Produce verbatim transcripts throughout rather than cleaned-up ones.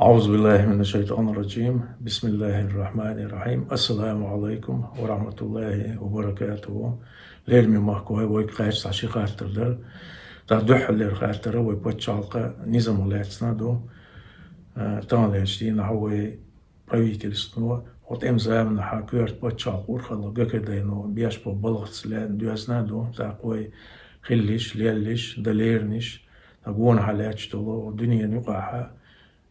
أعوذ بالله من الشيطان الرجيم. بسم الله الرحمن الرحيم. السلام عليكم ورحمة الله وبركاته. Лераме махкой, вайга кхаьча цхьа ши хаттар дар. Тха дуьххьарлера хаттар вай паччахьалкхен низамах лаьцна ду. Э, таханлерча дийнахьа вай правительствано, хӀокху тӀеман заманахьа коьрта паччахьалкхан урхалло ГКД-но беш болу балхаца лаьцна доьзна ду. ТӀаккха вай хилларш, лелларш, дан леринарш, тхан гонахьа лаьтташ долу дуьненан юкъахьа,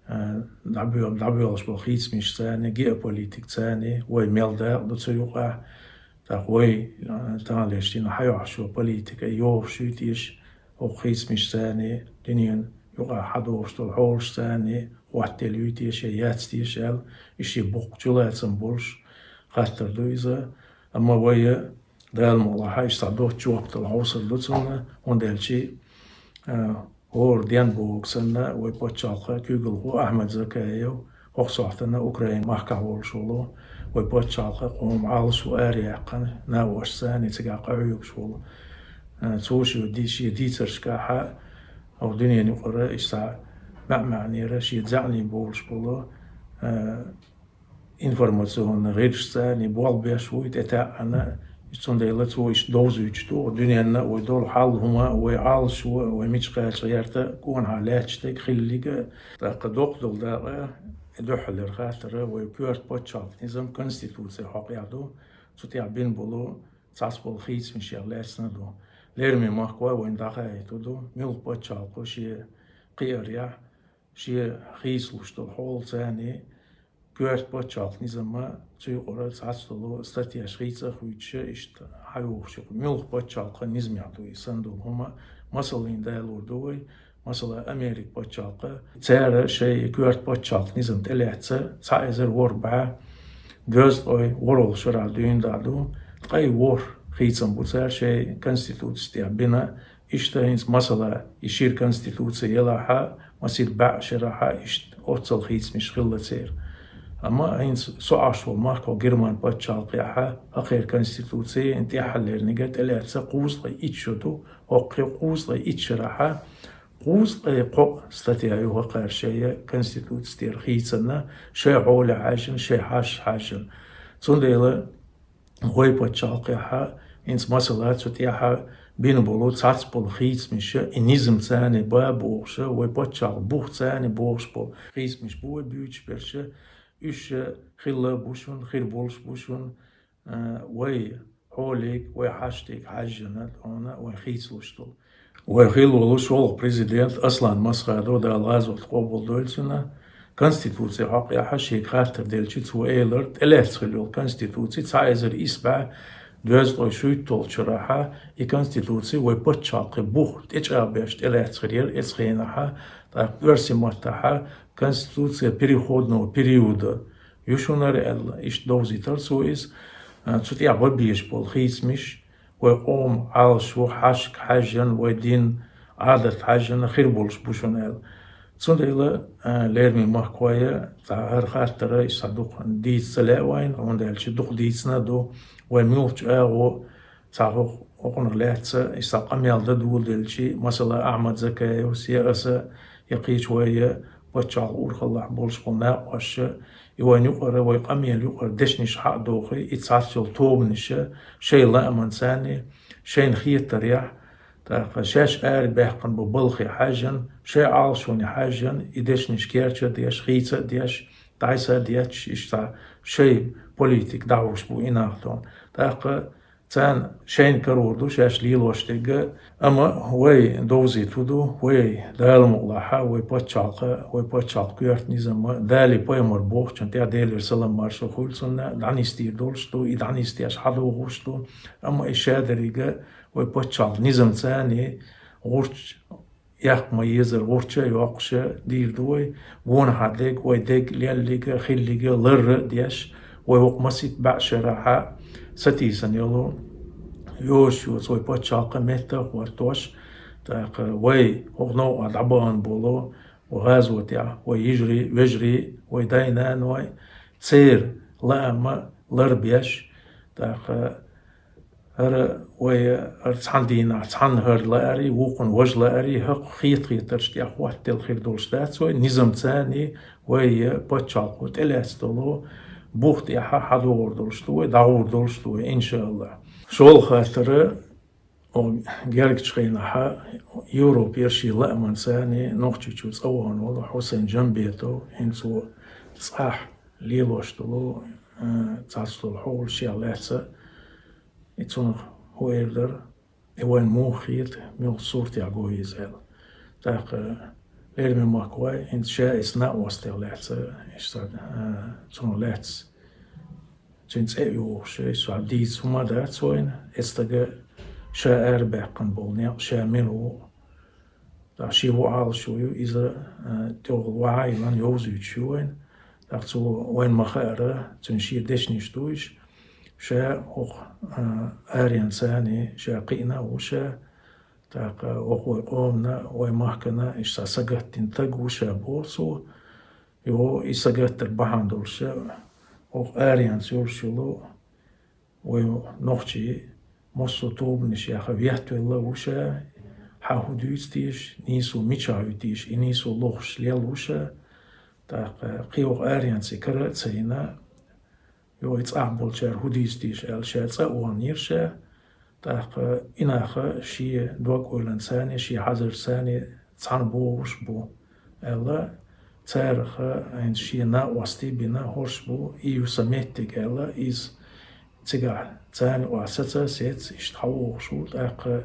а, дӀабоьл-, дӀабоьлхуш болу хийцамашца а, геополитикаца а, вай мел дакъа ду цу юкъахь. ТӀаккха вай, а, таханлерча дийнахьа хьайохьуш йолу политика йогӀуш юй теша, хӀокху хийцамашца а, дуьненан юкъахь хьадогӀуш долу хьолашца а, хӀоттаделла юй теша, яц теша аьлла, иштта боккха чулацам болуш хаттар ду иза. Амма вай, Дала мукъалахь, иштта цхьа доцца жоп дала хьовсур ду цунна, хӀунда аьлча, а, хӀора денбохург санна, вай паччахьалкхан куьйгалхо Ахьмад Закаев хӀокху сохьтана Украин махкахь волуш волу, вай паччахьалкхан къоман Ӏалашо араяьккхина, накъосташца а цигахь къахьоьгуш волу. Э, цо шен ди-, шен дийцаршкахьа, хӀокху дуьненан юкъара иштта маьӀ-маьӀӀера шен заьӀний болуш болу, э, информационни гӀирсашца а болх беш вуй тӀетаьӀӀина, цундела цо иштта довзуьйтуш ду, дуьненна а вай долу хьал, хӀума, вай Ӏалашо, вай мича кхача гӀерта, гонахьа лаьтташ дерг, хилларг а. ТӀаккха доккха долу дакъа, и дуьххьарлера хаттар, вай коьрта паччахьалкхан низам Конституцин хьокъехь ду, цу тӀехь бина болу цхьацболу хийцамашех лаьцна ду. Лераме махкой, вайна дӀахаийтур ду, муьлхха паччахьалкхо шен кхиарехь, шен хийцалуш долу хьолаца а, коьрта паччахьалкхан низаман цу юкъара цхьацдолу статьяш хийца а хуьйцуш, иштта хьайогӀуш ю-кх. Муьлхха паччахьалкхан низамехь ду и санна долу хӀума, масална далор ду вай, масала, Америкин паччахьалкх. Цара шайн коьрта паччахьалкхан низам тӀелаьцна цхьа эзар ворхӀ бӀе доьзткъе ворхӀалгӀачу шарахь дуьйна дӀа ду, ткъе ворхӀ хийцам бу цара шайн Конституци тӀехь бина, иштта хӀинца, масала, и шира Конституци елахьа, масех бӀе шарахьа иштта оццул хийцамаш хилла церан. Амма хӀинца со Ӏаш волу махкахь, Герман паччахьалкхехьа, хӀокхеран Конституци тӀаьххьарлерниг тӀелаьцна кхузткъе итт шо ду, хӀокху кхузткъе итт шарахьа кхузткъе кхоъ статья ю хӀокхара шайн Конституци тӀера хийцина, шайн хьоле хьаьжжина, шайн хьашташ хьаьжжина. Цундела вай паччахьалкхехьа, хӀинца, масала, цу тӀехьа бина болу цхьацболу хийцамаш, и низамца а ба бохуш, вай паччахьалкхан бухца а бохуш болу хийцамаш бу вай буьйцуш берш, уьш хилла бу шуна, хир болуш бу шуна, а, вай хьоле, вай хьашташка хьаьжжина, тхуна вай хийцалуш долу. Вай хилла волу шолгӀа президент Аслан Масхадов, Дала гӀазот къобалдойла цуьнан, Конституцин хьокъехьа шега хаттар делча, цо элира, тӀелаьцна хилла йолу Конституци цхьа эзар исс бӀе доьзткъе шуьйтталгӀачу шарахьа, и Конституци вай паччахьалкхан бух тӀечӀагӀбеш тӀелаьцна хир яра оцу хенахьа, тӀаккха оьрсийн маттахьа Конституция переходного периода ю шуна аьлла, иштта довзийтира цо иза. А, цу тӀехь бан безаш болу хийцамаш, вай къоман Ӏалашо, хьашташка хьаьжжина, вай дин, Ӏадат хьаьжжина хир болуш бу шуна аьлла. Цундела, а, лераме махкой, цхьа хӀара хаттар, иштта дукха дийца ца лаьа вайна, хӀунда аьлча дукха дийцина а ду, вай муьлххачу агӀор цхьа хӀокху-, хӀокхунах лаьцна, иштта къамел дан доладелча, масала, Ахьмад Закаевс я аса, я кхечу вай паччахьалкхан урхаллехь болуш болу накъосташа, и вайна юкъара, вай къамелан юкъара дешнаш хьа а дохий, и цхьацца йолу тобанаша шайн лаамца а, шайна хетарехь, тӀаккха шаьш арабаьккхина болу балхе хьаьжжина, шайн Ӏалашоне хьаьжжина, и дешнаш керча а деш, хийца а деш, дӀасадетташ, иштта шайн политика дӀахьош бу и нах тхуна. ТӀаккха царна шайна карор ду шаьш лелош дерг, амма вай довзийта ду, вай, Дала мукъалахь, вай паччахьалкх, вай паччахьалкхан коьрта низам, Дала, пайхамара бохучунна тӀехь, Делера салам-маршо хуьлда цунна, дӀанисдийр долуш ду, и дӀанисдеш хьадогӀуш ду, амма и шадерриг вай паччахьалкхан низамца а гӀурташ яккха ма-еззара, гӀурташ а йоккхуш дийр ду вай, гонахьа дерг, вай дерг, леллиг а, хиллиг а ларра а деш, вай хӀокху масех бӀе шарахьа сатийсина йолу, йозуш йоцу вай паччахьалкхан метта а хӀоттош, тӀаккха вай хӀокху новкъа дӀабахана болу, вай гӀазотехь, вай йижарий, вежарий, вай дай-наной, церан лаам а ларбеш, тӀаккха ХӀара вай ара цхьан дийнахь, цхьанна хӀара лаарий, вукхунна важа лаарий, хӀокху хета-хетарш тӀехь хӀоттаделла хир долуш дац вай, низамца а, вай пачхьалкхо тӀелаьцна долу бух тӀехь хьадогӀур долуш ду вай, дӀагӀур долуш ду вай, иншааллахӀ. ШолгӀа хаттар, о, гергачу хенахь Европера шен лаамца а Нохчийчу цӀа вахана волу Хьусайн Джамбетов, хӀинца цӀахь лелош долу, а, цхьацца долу хьолашех лаьцна, и цунах хӀун эр дара, и вайна муха хета, муьлхачу суртехь го иза аьлла. ТӀаккха лераме махкахой, хӀинца ша эцу накъостех лаьцна, иштта, а, цунах лаьцна цуьнан цӀе а йохуш, и ша дийца хӀума дац вайна, эцу стага ша арабаьккхина болу некъ, ша мила ву. ТӀаккха шен ву Ӏалашо ю, иза, а, тӀехула вахьа а йиллина йовзуьйтуш ю вайна. ТӀаккха цо вайна ма-хаъара, цуьнан шен дешнаш ду уьш. Ша хӀокху, а, аренца а ша кхиъна а ву ша. ТӀаккха хӀокху вай къомана, вай махкана иштта сагатдина стаг ву ша, боху цо. Йо, и сагатдар бахьана долуш ша, хӀокху аренца йолуш йолу вай нохчий массо а тобанаш яха веттавелла ву ша, хьан хӀун дуьйцу теша, нийсо мичахь ю теша, и нийсо лохуш лелла ву ша. ТӀаккха кхин хӀокху аренца кара а ца йина, йо, и цӀахь болчара хӀун дийцу теша аьлла, ша цӀа а ваханера ша. ТӀаккха и нах шен дог-ойланца а, шен хьажарца а цхьаьна богӀуш бу аьлла, царах хӀинца шен накъостий бина хӀорш бу, и ю сан меттиг аьлла, иза цигахь царна юкъахь саца а сецна, иштта хьан вогӀуш ву. ТӀаккха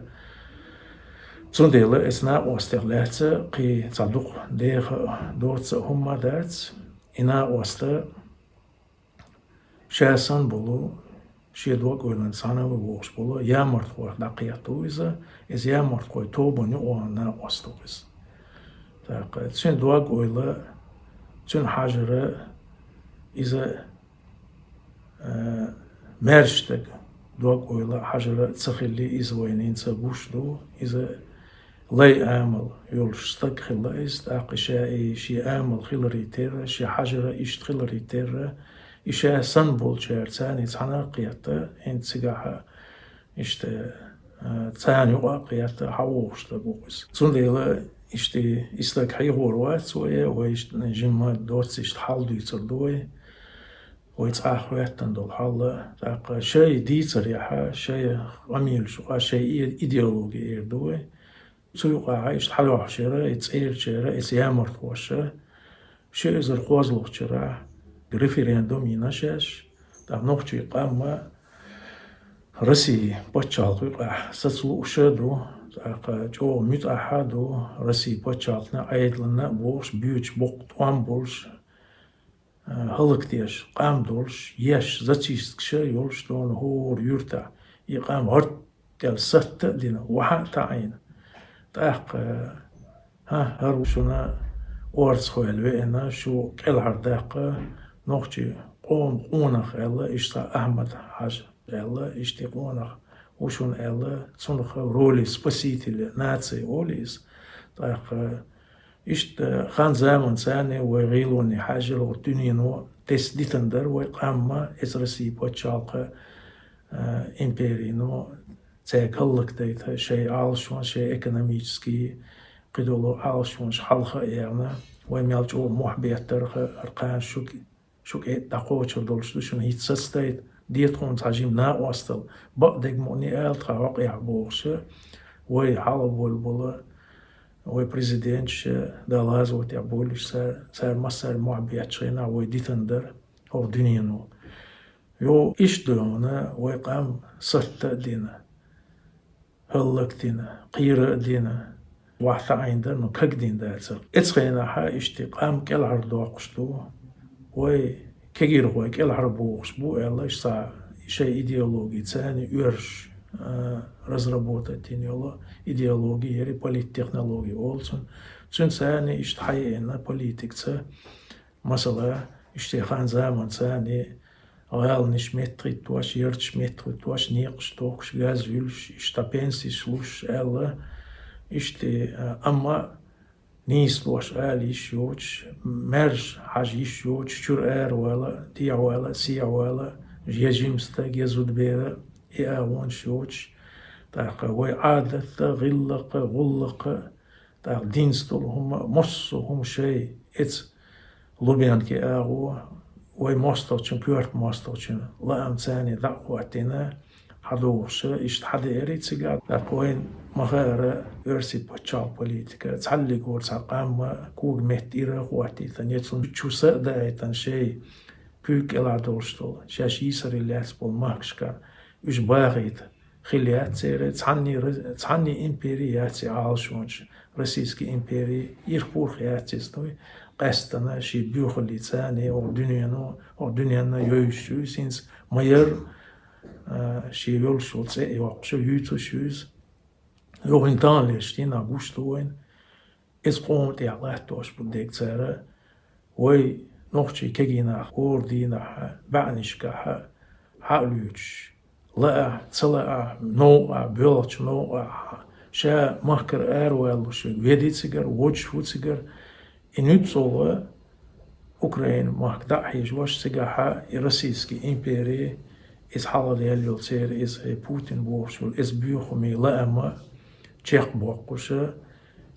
цундела эцу накъостех лаьцна кхин цхьа дукха деха а, доцца а хӀума дац. И накъост ша санна болу, шен дог-ойланца цхьаьна вогӀуш болу ямартхойх дӀакхетта ву иза, иза ямартхойн тобанна юкъа вахана накъост ву иза. ТӀаккха цуьнан дог-ойла, цуьнан хьажар, иза, а, маьрша стаг дог-ойла, хьажар ца хилла, иза вайна хӀинца гуш ду, иза лай амал йолуш стаг хилла иза, тӀаккха ша и шен амал хиларе терра, шен хьажар иштта хиларе терра, и ша санна болчаьрца а цхьаьна кхетта, хӀинца цигахь иштта, а, царна юкъа а кхетта, хьан вогӀуш стаг ву иза. Цундела иштта и стаг хьехор вац вай, вай иштта жимма доцца иштта хьал дуьйцур ду вай. Вай цӀахь хӀоьттина долу хьал, тӀаккха шайн дийцарехь, шайн къамелаш юкъа, шайн и-, идеологи эр ду вай. Цу юкъахь иштта хьалохьуш яра и цӀерачара, эцу ямартхоша, ши эзар кхозлагӀчу шарахь референдум йина шаьш, тӀаккха нохчийн къам Россин пачхьалкхан юкъахь саца лууш а ду, тӀаккха чӀогӀа муьтӀахь а ду, Россин пачхьалкхана, Ӏедална а бохуш, боьдуш боккха тӀом болуш, а, хӀаллакдеш къам долуш, еш зачисткаш а йолуш, дуьненан хӀора юьртахь и къам гӀарт тӀе сатта а дина, вахьа а таӀийна. ТӀаккха, хӀа, хӀара ву шуна орцахойла веана, шу кӀелхьардаккха нохчийн къоман къонах аьлла, иштта Ахьмад-Хьаьжа аьлла, иштта къонах ву шуна аьлла, цунах роли спасителя нации олу иза. ТӀаккха иштта хан-заманца а вай гӀийлонехь хьаьжжина, дуьнено тесна дитина дара вай къам, эцу Россин пачхьалкхан, а, империно цаьрга хӀаллакдайта, шайн Ӏалашонаш, шайн экономический, кхидолу Ӏалашонаш хьалха а яьхна, вай мел чӀогӀа мохь беттара, хӀара кхана шуьга, шуьга дӀакхочур долуш ду, шуна хӀинца сацадайта, де тхуна цхьа жима накъостал, бакъ дерг мукъане ала тхан хьокъехь бохуш, вай хьалха болу болу, вай президенташ, Дала гӀазот тӀехь болуш, цара, цара массара мохь беттачу хенахь вай дитина дара хӀокху дуьнено. Йо, иштта дуьйна вай къам сатта а дина, хӀаллакдина, кхера а дина, вахьа таӀийна дара, но кагдина дацара. Эцу хенахь иштта къам кӀелхьардоккхуш ду, вай кегийрхой кӀелхьарбохуш бу аьлла, иштта шайн идеологица а оьрсаша, а, разработать йина йолу идеологи яра политтехнологи олу цунна. Цуьнца а иштта хьаеана политикаца, масала, иштта хан-заманца а гӀаланаш меттахӀиттош, ярташ меттахӀиттош, некъаш тохкуш, газ юьллуш, иштта пенсеш луш аьлла, иштта, а, амма нийса дош ала йиш йоцуш, маьрша хьажа йиш йоцуш, чуьра аравала, дехьавала, сехьавала, я жима стаг, я зудабер, и агӀонаш йоцуш, тӀаккха вай Ӏадат а, гӀиллакх а, гӀуллакх а, тӀаккха динца долу хӀума а, массо а хӀума шайн эца Лубенкин агӀо, вай мостагӀчун, коьрта мостагӀчун лаам царна дӀа а хӀоттийна, хьадогӀуш, иштта хьадеара цигахь. ТӀаккха вайна ма хаара оьрсийн пачхьалкхан политика, цхьаллигора цхьа къам а, кога метта ира а хӀоттийтина, я цунна чу са а даийтина шайн куьйга кӀелахь долуш долу, шаьш йийсаре лаьцна болу махкашкахь уьш бахийта хила яц церан, цхьанний ра-, цхьанний импери яц и Ӏалашонаш, Российский импери ирх-пурх яц иза, дуй, къаьстина шен боьхаллица царна, хӀокху дуьнено, хӀокху дуьненна йовзуш ю иза хӀинца, ма-ярра, а, шен йолуш йолу цӀе а йоккхуш ю, юьйцуш ю иза. Юха хӀинца таханлерчу дийнахь гуш ду вайна, иза къоман тӀехь латтош бу дерг цара, вай нохчий кегий нах хӀора дийнахь баьӀнашкахь хьа а луьйчуш, лаахь, ца лаахь, новкъахь, боьлхучу новкъахь, ша махкара араваьллуш верг веди цигара, водуш ву цигара, и нуьцкъала Украин махка дӀа а хьежош, цигахь и Российский импери, иза хьалха яьлла йолу церан, иза, хӀей, Путин бохуш йолу, иза боьхамийн лаам а чекхбоккхуш,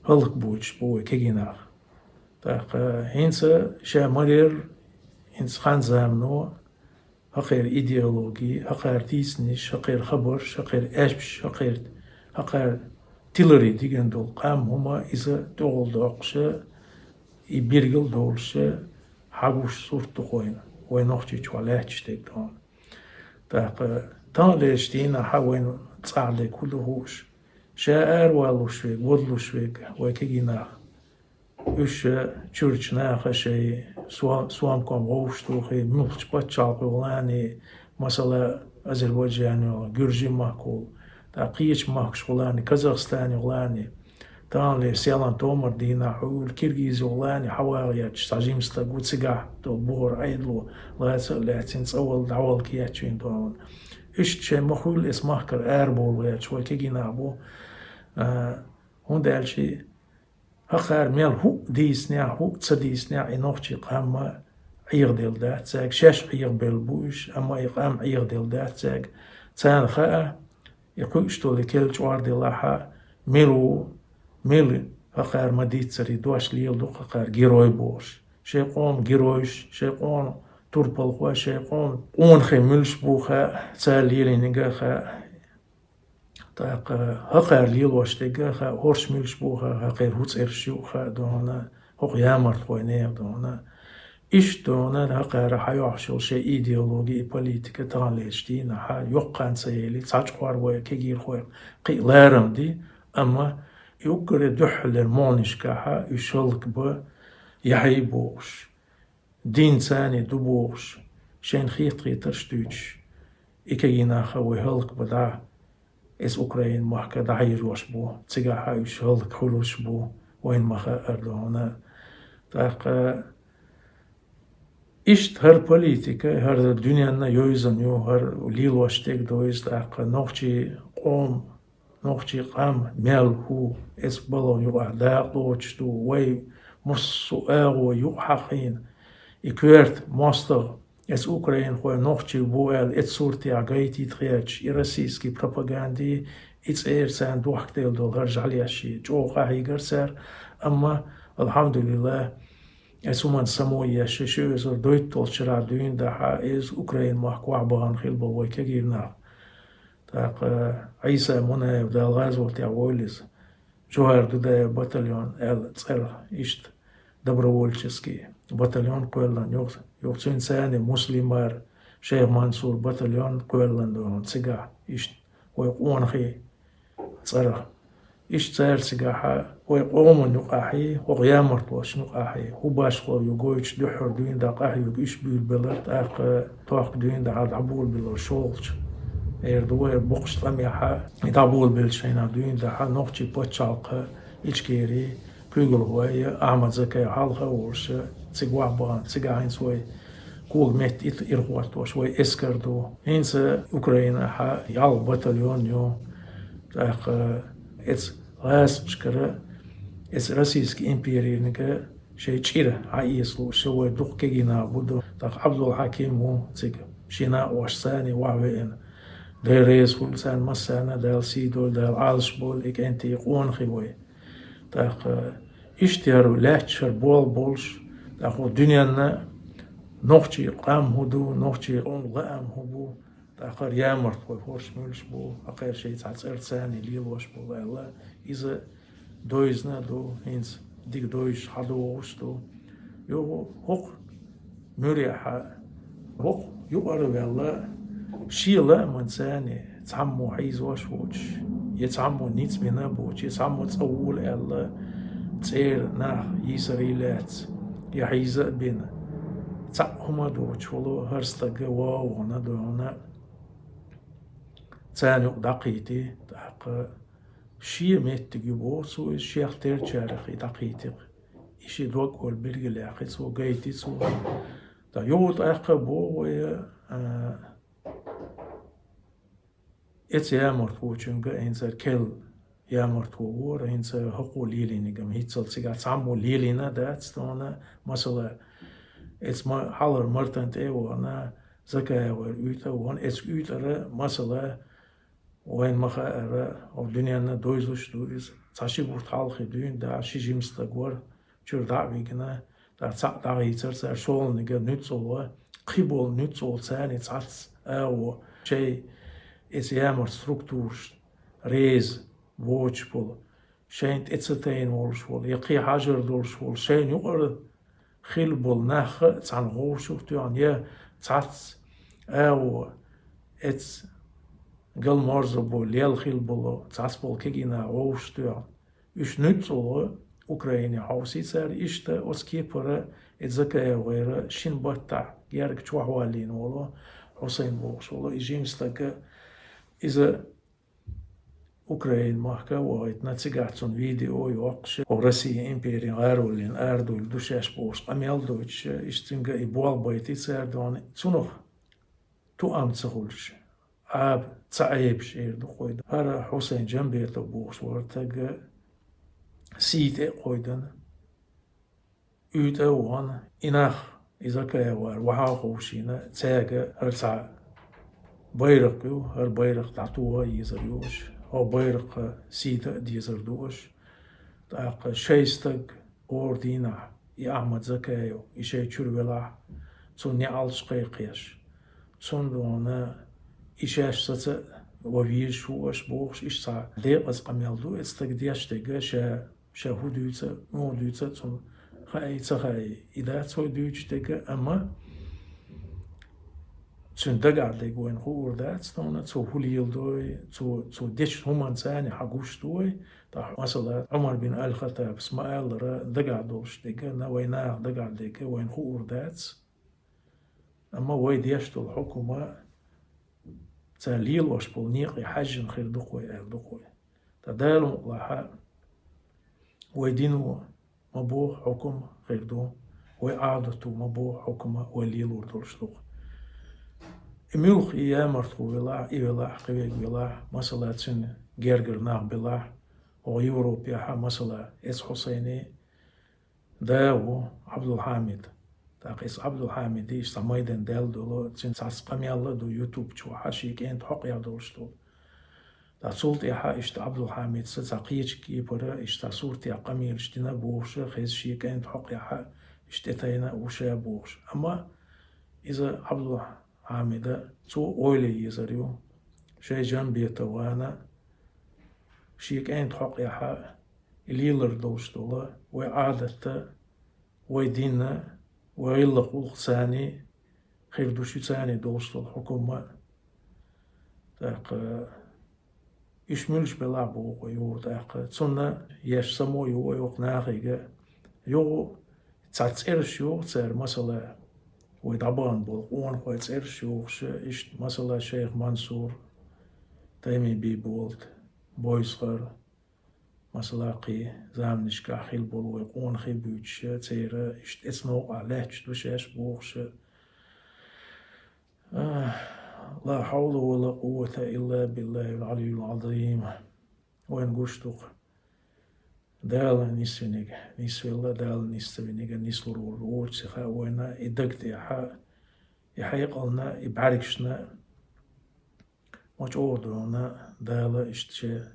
хӀаллакбуьйлуш бу вай кегий нах. ТӀаккха хӀинца ша ма-ярра, хӀинца хан-замано хӀокхеран идеологи, хӀокхара тийсанаш, хӀокхеран хабарш, хӀокхеран аьшпаш, хӀокхеран, хӀокхара тиларе дигна долу къам, хӀума иза тӀехула доккхуш, и биргал а долуш, хьагуш сурт ду-кх вайна, вай Нохчийчохь лаьтташ дерг тахана. ТӀаккха таханлерчу дийнахь вайна цӀахь дерг хӀун ду хууш, ша аравалуш верг, водалуш верг вай кегий нах, уьш чуьрачу наха шайн со-, сомком вовшахтухий, муьлххачу пачхьалкхехула а, масала, Азербайджанехула, Гуьржийн махкахула, тӀаккха кхечу махкашхула а, Казахстанехула а, таханлерчу селхана томар дийнахь хьуьлла Киргизехула а хьавагӀа етташ цхьа жима стаг ву, цигахь долу бухара Ӏедало лаца а лаьцна, цӀа вала, дӀавала кечвина тахана. Иштта шайн ма-хуьллу эца махкара арабовла гӀерташ вай кегий нах бу, а, хӀунда аьлча хӀокхара мел хӀуъа дийцинехь, хӀуъа ца дийцинехь, и нохчийн къам а Ӏехаделла дац цаьрга, шаьш Ӏехабелла бу уьш, амма и къам Ӏехаделла дац цаьрга. Царна хаьа, и кхуьуш долу и керла чкъор делахь а, мила ву, мила хӀокхара ма-дийццара и дош леладо-кх хӀокхара герой бохуш. Шайн къоман геройш, шайн къоман турпалхой, шайн къоман къонахий муьлш бу хаьа, цара лелийнарг а хаьа. ТӀаккха хӀокхара лелош дерг а хаьа, хӀорш муьлш бу хаьа, хӀокхеран хӀун цӀераш ю хаьа тахана, хӀокху ямартхойн нехан тахана. Иштта тахана хӀокхара хьайохьуш йолу шайн идеологи, политика таханлерчу дийнахь йоккха хан ца яьлча, цхьа чкъор вай кегийрхойх кхин а ларам ди, амма и уггаре дуьххьарлера могӀанашкахь уьш хӀаллакбан яхьий бохуш, динца а ду бохуш, шайна хетта хетарш дуьйцуш, и кегий нах а вай хӀаллакбан дӀа, эца Украин махка дӀахьежош бу, цигахь а уьш хӀаллакхуьлуш бу, вайна ма-хаъара тахана. ТӀаккха иштта хӀара политика, хӀара дуьненна йовзана ю, хӀара лелош дерг ду иза, тӀаккха нохчийн къоман, нохчийн къам мел хӀу, эца балхана юкъахь дакъа лоцуш ду, вай массо а агӀо юкъахь хьахийна, и коьрта мостагӀа эца украинхой нохчий бу аьлла, эца суртехь гайтийта гӀерташ, и российский пропаганди, и цӀера царна дохкаделла долу хӀара жӀаьлеш чӀогӀа къахьийгара цара, амма, алхьамдулиллахӀ, эца хӀуманна само еш, ши эзар дейтталгӀачу шарахь дуьйна дахьа, иза Украин махка охьабахана хилла болу вай кегий нах. ТӀаккха Ӏийса Мунаев, Дала гӀазотехь войла иза, Жухар Дудаев батальон аьлла цӀарах, иштта добровольческий батальон кхоьллина, юха, юха цуьнца цхьаьна Муслимар, Шайх Мансур батальон кхоьллина ду хьуна цигахь, иштта вай къонахий цӀарах. Иштта цара цигахь вай къоман юкъахьий, хӀокху ямартлошна юкъахьий, хӀун башхало ю гойтуш дуьххьара дуьйна дӀа къахьоьгу уьш буьйлабелар, тӀаккха тохка дуьйна дӀа дӀаболабелар шолгӀачу. Эр ду вай боккхачу тӀамехь, и дӀаболабеллачу хенахь дуьйна дӀа нохчийн пачхьалкхан Ичкерин куьйгалхой, Ахьмад-Закай хьалха а волуш, цига охьабахана, цигахь хӀинца вай кога метта ит-, ирахӀоттош вай эскар ду. ХӀинца Украинахь ялх батальон ю, тӀаккха эца гӀазкхашкара, эца Российский империнга шайн чӀир хьаэца лууш, ша вай дукха кегий нах бу ду. ТӀаккха Ӏабдул-Хьаким ву цига, шен накъошца цхьаьна охьавеана. Дела реза хуьлда царна массарна, Дала сий дойла, Дала Ӏалашбойла и кӀентий, и къонахий вай. ТӀаккха иштта яр лаьтташ яр болх болуш, тӀаккха дуьненна нохчийн къам хӀун ду, нохчийн къоман лаам хӀун бу, тӀаккха ямартлой хӀорш муьлш бу, хӀокхара шайн цхьа цӀерца царна лелош болу аьлла, иза довзийна а ду, хӀинца дика довзуш хьадогӀуш а ду. Юха хӀокху муьрехьа, хӀокху юкъара а ваьлла, шен лаамца цхьаммо хьийзош а воцуш, я цхьаммо ницкъ бина а боцуш, я цхьаммо цӀа вола аьлла, цӀера нах йийсарий лаьцна, я хьийза а бина, цхьаъ хӀума а доцуш волу хӀара стаг вогӀу вахана, догӀана, царна юкъа дӀакхийти, тӀаккха шен меттиг ю боху цо, иза шех терчарах и дӀакхийти-кх. И шен дог-ойла билгалъяьккхи цо, гайти цо. Ткъа юха тӀаккха боху вай, а, эцу ямартхочуьнга, хӀинца кхел ямартхо вара, хӀинца хӀокхо лелийнарг-м хӀинццалц цигахь цхьаммо лелийна а дац тхуна, масала, эцу ма-, хьалхара мартан тӀе а вахана, Закаевгара уьйтӀа а вахана, эцу уьйтӀара, масала, вайна ма-хаъара, хӀокху дуьненна довзуш а ду иза. Цхьа ши бутт хьалхе дуьйна дӀа ши жима стаг вара, чуьра дӀа а вигна, тӀаккха цхьаъ дӀахийцара цара, шолгӀаниг нуьцкъала, кхин болу нуьцкъала царна цхьацца агӀо, шайн эцу ямарт структурашна реза воцуш болу, шайна тӀе ца тайна волуш волу, я кхин хьажар долуш волу, шайна юкъара хилла болу нах а цхьаьна вовшах тоьхна, я цхьацца агӀо, эцу галморзо бо лелла хилла болу цхьацца болу кегий нах вовшах тоьхна. Уьш нуьцкъала Украине хьовсий цара, иштта оцу кепара и Закаевгара шина баттахь герга чохь валлийна волу Хьусайн бохуш волу и жима стаг а, иза Украин махка а вахийтина, цигахь цунна видео а йоккхуш, хӀокху Россин империн гӀароллина арадуьйлур ду шаьш бохуш къамел а дойтуш, иштта цуьнга и болх байти цара дона, цунах тоам ца хуьлуш, Ӏаба ца Ӏебаш эр ду-кх вай. ХӀара Хьусайн Джамбетов бохуш вара стаг, сий тӀе а кхойдина, уьйтӀа а вахана, и нах, и Закаевгара вахьа а ховшийна, цаьрга хӀара цхьа байракх ю, хӀара байракх дӀатоха а езар ю аша, хӀокху байракха сий дан а дезар ду аша. ТӀаккха шайн стаг хӀора дийнахь, и Ахьмад Закаев, и шайн чуьра велахь, цунна неӀалт кхайкхош, цунна дона и шаьш саца а ван везаш ву аша бохуш, иштта цхьа декъаза къамел ду эцу стага деш дерг, ша Ша хӀун дуьйцу, муха дуьйцу, цунна хаий, ца хаий, и дац вай дуьйцуш дерг, амма цуьнан дагахь дерг вайна хуур дац тхуна, цо хӀун леладой, цо, цо дечу хӀуманца а хьан гуш ду вай. ТӀаккха, масала, Ӏумар бин Аль-Хаттабас ма-аллара, дагахь долуш дерг, на вай наха дагахь дерг вайна хуур дац. Амма вай деш долу хьукма цара лелош болу некъе хьаьжжина хир ду-кх вай, аьлла ду-кх вай. Ткъа Дала мукъалахь, вай дино ма боху хьукма хир ду, вай Ӏадато ма боху хьукма вай лелор долуш ду-кх. И муьлхха и ямартхо велахь, и велахь, кхин верг велахь, масала, цуьнан гергара нах белахь, хӀокху Европехьа, масала, эцу Хьусайнан да ву Ӏабдулхьамид. ТӀаккха иза Ӏабдулхьамид иштта цхьа майдан даьлла долу, цуьнан цхьацца къамел а ду ютуб чохь, шен кӀентан хьокъехь долуш долу. Ткъа цул тӀаьхьа иштта Ӏабдулхьамидца цхьа кхечу кепара, иштта цхьа суртехь къамелаш дина а бохуш, хеза шен кӀентан хьокъехь иштта тӀетайна а ву ша бохуш. Амма иза Ӏабдулхьамида цо ойла езар ю, шайн Джамбетовна шен кӀентан хьокъехь и лелар долуш долу, вай Ӏадатта, вай динна, вай гӀиллакх-гӀуллакхца а хир ду шуьца а долуш долу хьукма. ТӀаккха уьш муьлш белахь боху вай юха тӀаккха. Цунна еш само ю вай хӀокху нахе а. Юха цхьа цӀераш йоху цара, масала, вай дӀабахана болу къонахойн цӀераш йохуш, иштта, масала, шайх Мансур, Тайми Бийболат, Бойсхар, масала, кхин заманашкахь хилла болу вай къонахий буьйцуш, церан иштта эцу новкъахь лаьтташ ду шаьш бохуш. Ла хьавла ва ла къуввата илла биллахил Ӏалиййил Ӏазийм. Вайна гуш ду-кх. Дала нисвинарг нисвелла, Дала нисвинарг нислур ву, вочу сиха а вайна и даг тӀехь, и хьекъална, и бӀаьргашна Ма чӀогӀа ду хьуна Дала иштта шен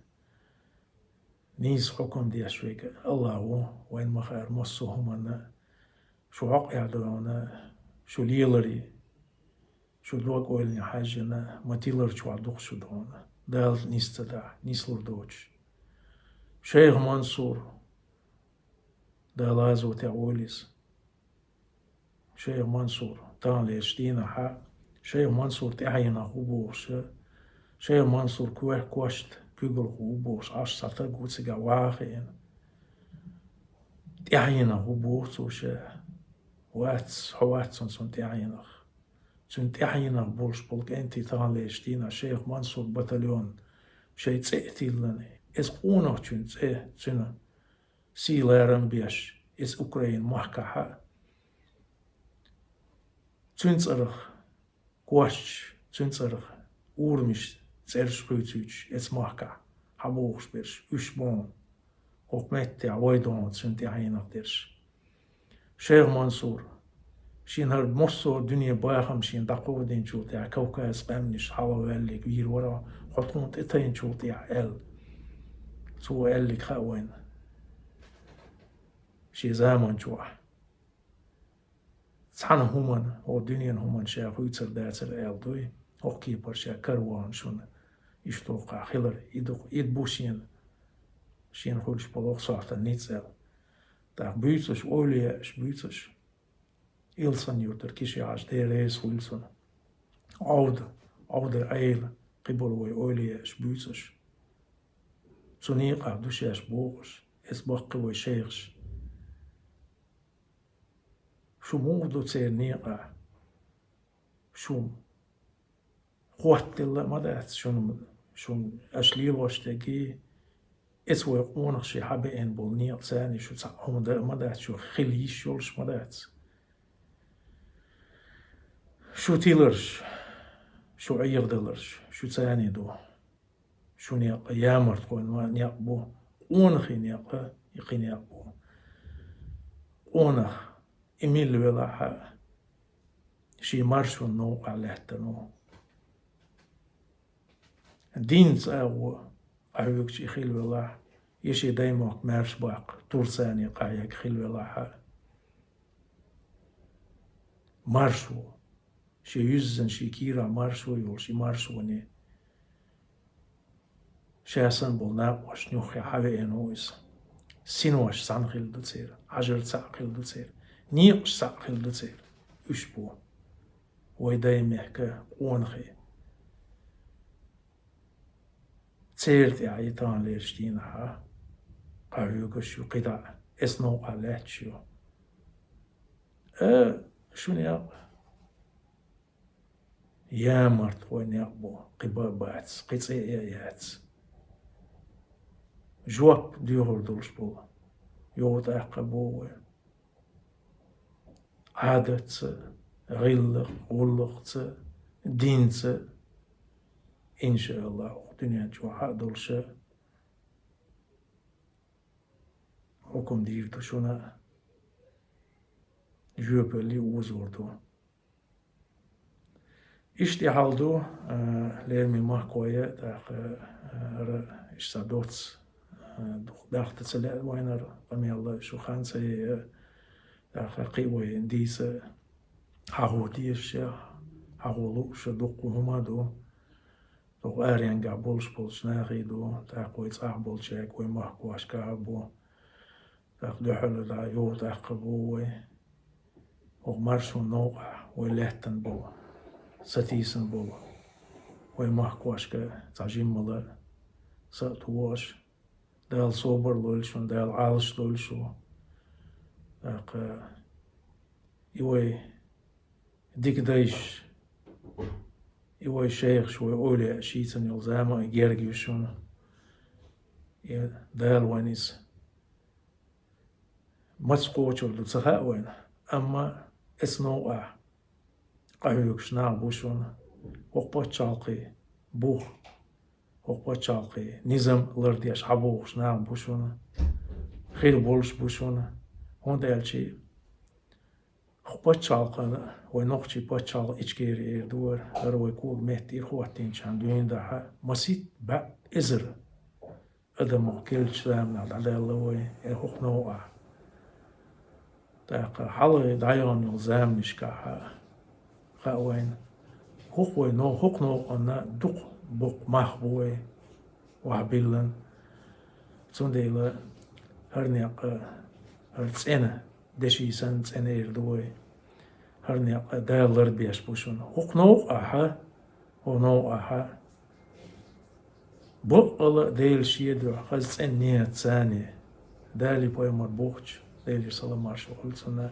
нийса хьукам деш вайга АллахӀ ву, вайна ма хаара массо а хӀуманна шу хьокъехь ду хьуна, шу леларе, шу дог-ойлане хьаьжжина, ма тилар чохь дукха шу ду хьуна. Дала нийса ца дахь, нислур доцуш. Шайх Мансур, Дала гӀазотехь войла иза. Шайх Мансур, таханлерчу дийнахьа, Шайх Мансур тӀаьхьенах ву бохуш, Шайх Мансур коьрта кошта куьйгалхо ву бохуш, Ӏаш цхьа стаг ву цигахь ваха хиъна. ТӀаьхьенах ву боху цо ша. Вац, хьо вац цунна, цунна тӀаьхьенах. Цуьнан тӀаьхьенах болуш болу кӀентий таханлерчу дийнахь Шайх Мансур батальон шайн цӀе а тиллина. Иза къонахчун цӀе цуьнан сий-ларам беш, иза Украин махкахьа, цуьнан цӀарах кошт, цуьнан цӀарах урамаш, цӀераш хуьйцуьйтуш, иза махкахь хьабохуш берш, уьш боху, хӀокху меттехь вай доху цуьнан тӀаьхьенах дерш. Шайх Мансур, шена хӀара массо а дуьне бахам шена дӀакховдийначул тӀаьхьа Кавказ къаьмнаш хьалаваьллиг вийр вара хьо тхуна тӀетайначул тӀаьхьа аьлла. Цо аьллиг хаьа вайна шен заман чохь. Цхьана хӀуманна, хӀокху дуьненан хӀуманна ша хуьйцур дацара аьлла дуй, хӀокху кепара ша каравахана шуна иштта хӀокхахь хилар, и ду, и бу шена, шена хуьлуш болу хӀокху сохьтан ницкъ аьлла. ТӀаккха буьйцуш, овлияаш буьйцуш, Илсан-Юьртара Киши-Хьаьжа, Дела реза хуьлда цунна. Ӏовда, Ӏовдара Ӏела, кхиболу вай овлияаш буьйцуш. Цу некъахь ду шаьш бохуш, иза баккхий вай шайхаш. Шу муха ду церан некъахь? Шу хӀоттаделла а ма дац шуна, шуна аша лелош дерг, эца вай къонахий хьабеана болу некъаца шу цхьаъ хӀума дан а ма дац, шу хила йиш йолуш ма дац. Шу тиларш, шу Ӏехадаларш, шу царний ду. Шу некъ ямартхойн некъ бу, къонахий некъ, и кхин некъ бу. Къонах, и милла велахь а, шен маршонан новкъахь лаьттина ву. Динца агӀо къахьоьгуш и хила велахь, я шен даймохк маьрша баккха, Турцане къахьегна хила велахь а. Маршо. Шен юьззина, шен кийрахь маршо йолуш, и маршоне. Ша санна болу накъосташна юххе хьавеана ву иза. Синош цхьаьна хилла ду церан, хьажар цхьаъ хилла ду церан, некъаш цхьаъ хилла ду церан. Уьш бу вай даймехкан къонахий. Церан тӀехь и таханлерчу дийнахьа къахьоьгуш ю кхидӀа, эца новкъахь лаьтташ ю. Э, шу некъ ямартхойн некъ бу, кхин бан а бац, кхин цӀе а яц. Жоп доьхур долуш болу йовтӀаккха бу вай. Ӏадатца, гӀиллакх-, гӀуллакхца, динца, иншааллахӀ, хӀокху дуьнен чохь а долуша хьукам дийр ду шуна, жоьпалле озор ду. Иштта и хьал ду, а, лераме махкой, тӀаккха, а, ара иштта доц, а, духу дахта ца лаьа вайнара къамел шу хан ца яа, тӀаккха кхин вай дийца хьагӀо дезаш, хьагӀо лууш дуккха хӀума ду. Дукха аренгахь болуш болчу нахе ду, тӀаккха вай цӀахь болчаьрга, вай махкошкахь а бу. ТӀаккха дуьхьал а йовтӀаккха бу вай. ХӀокху маршонан новкъахь вай лаьттина болу, сатийсина болу вай махкошка цхьа жиммала са а туху аша. Дала собар лойла шуна, Дала Ӏалаш дойла шу. ТӀаккха и вай дика дайша, и вай шайхаш, вай овлияаш йийцина йолу зама а герга ю шуна. И Дала вайна иза маца кхочур ду ца хаьа вайна, амма эца новкъахь къахьоьгуш нах бу шуна, хӀокху пачхьалкхе бух, хӀокху пачхьалкхе низам лардеш хьабохуш нах бу шуна, хир болуш бу шуна, хӀунда аьлча Ху паччахьалкхана, вай нохчий паччахьалкх Ичкери эр ду вай, хӀара вай кога метта ира хӀоттийнача хана дуьйна дахьа, масийтта бӀе эзар адамах керлача заманахь дӀадаьлла вай, э, хӀокху новкъахь. ТӀаккха хьалхе дӀайоьнна йолу заманашкахь хаьа вайна, хӀокху вай но-, хӀокху новкъанна дукха боккха мах бу вай охьабиллина. Цундела хӀара некъ, хӀара цӀена, деши санна цӀена эр ду вай. ХӀара некъ Дала ларбеш бу шуна. ХӀокху новкъахь, хӀокху новкъахь баккъала а Делан шен дуьхьа хаза цӀена нийятца, Дала пайхамар бохучу, Делера салам-маршо хуьлда цунна,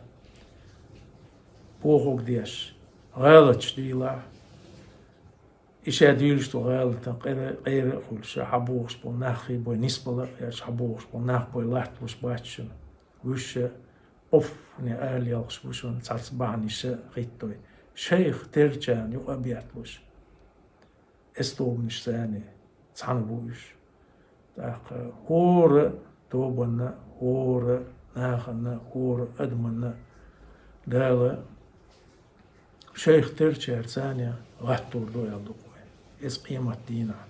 бохург деш, гӀалаташ дийлахь, и ша дуьйлуш долу гӀалатан къера, къера а хуьлуш, хьан бохуш болу нах хи бой нисбала а гӀерташ, хьан бохуш болу нах бой латталуш бац шуна. Уьш ша оффане ала ялхаш бу шуна, цхьацца бахьанаш хӀиттадой. Шайх терчарна юкъа а бетталуш. Эстобанаш санна цхьаьна бу уьш. ТӀаккха хӀора тобанна, хӀора нахана, хӀора адаманна Дала шайх терчарца гӀаттор ду аьлла ду вай. Иза къематдийнахь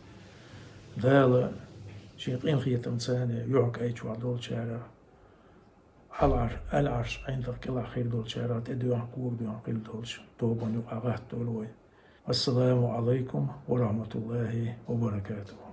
Дала шен къинхетамца юьхькӀайн чохь долчарах, Ӏал-Ӏарш, Ӏал-Ӏарш ӀиндагӀ кӀелахь хир долчарах, тӀедоьгӀна, кога доьгӀна хир долчу тобанна юкъахь гӀаттор ду вай. Ассаламу Ӏалайкум ва рахьматуллахӀи ва баракатухӀу.